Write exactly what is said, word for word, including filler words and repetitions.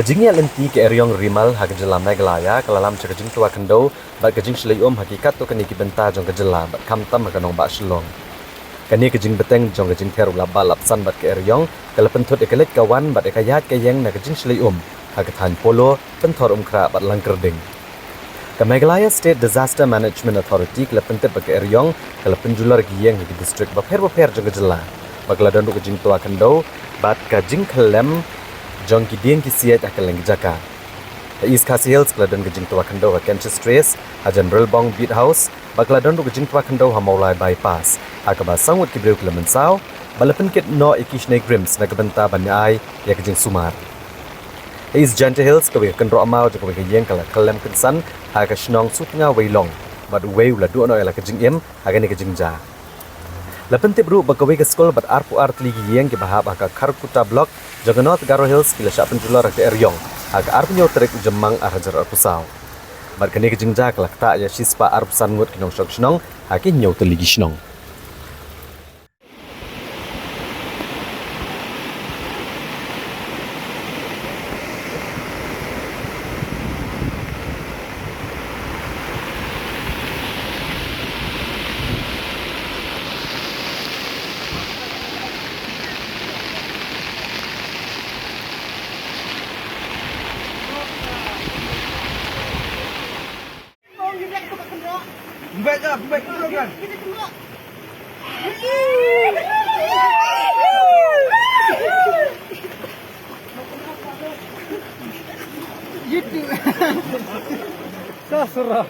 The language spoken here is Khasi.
Ka jingïaid lynti ka eriong rimal ha ka jylla Meghalaya ka la lam sha ka jingtwa khyndew bad ka jingshlei um ha ki katto katne ki bynta jong ka jylla bad khamtam ha ka nongbah Shillong. Kane ka jingbteng jong ka jingther u lap bah lap san bad ka eriong ka la pynthut ïa ka leit ka wan bad ïa ka ïaid ka ïeng na ka jingshlei um ha ka thaiñ Polo, Pynthorumkhrah bad Langkyrding. Ka Meghalaya State Disaster Management Authority ka la pyntip ba ka eriong ka la pynjulor ïa ki ïing ha ki district bapher bapher jong ka jylla, ba ka la don ruh ka jingtwa khyndew bad ka jingkhyllem jong ki dieng ki siej ha kylleng ki jaka. Ha East Khasi Hills ka la don ka jingtwa khyndew ha Canchestres, ha General Bong Beat House, ba ka la don ruh ka jingtwa khyndew ha Mawlai Bypass, ha kaba saw ngut ki briew ki la mynsaw, ba la pynkit noh ïa ki shnei Grims na ka bynta ban ai ïa ka jingsumar. Ha East Jaintia Hills kawei ka kynroh maw jong kawei ka ïing ka la khyllem kynsan ha ka shnong Sutnga Weilong, bad uwei u la duh noh ïa la ka jingim ha kane ka jingjia. La pyntip ruh ba kawei ka skul bad arphew ar tylli ki ïing kiba hap ha ka Kharkutta Block jong ka North Garo Hills ki la shah pynjulor ha ka eriong ha ka arphew hynñiew tarik u Jymmang ar hajar arphew saw. Bad kane ka jingjia ka la ktah ïa shispah arphew san ngut ki nongshong shnong ha ki hynñiew tylli ki shnong. Mbet ah, mbet tu kan. Gitu. Sasra.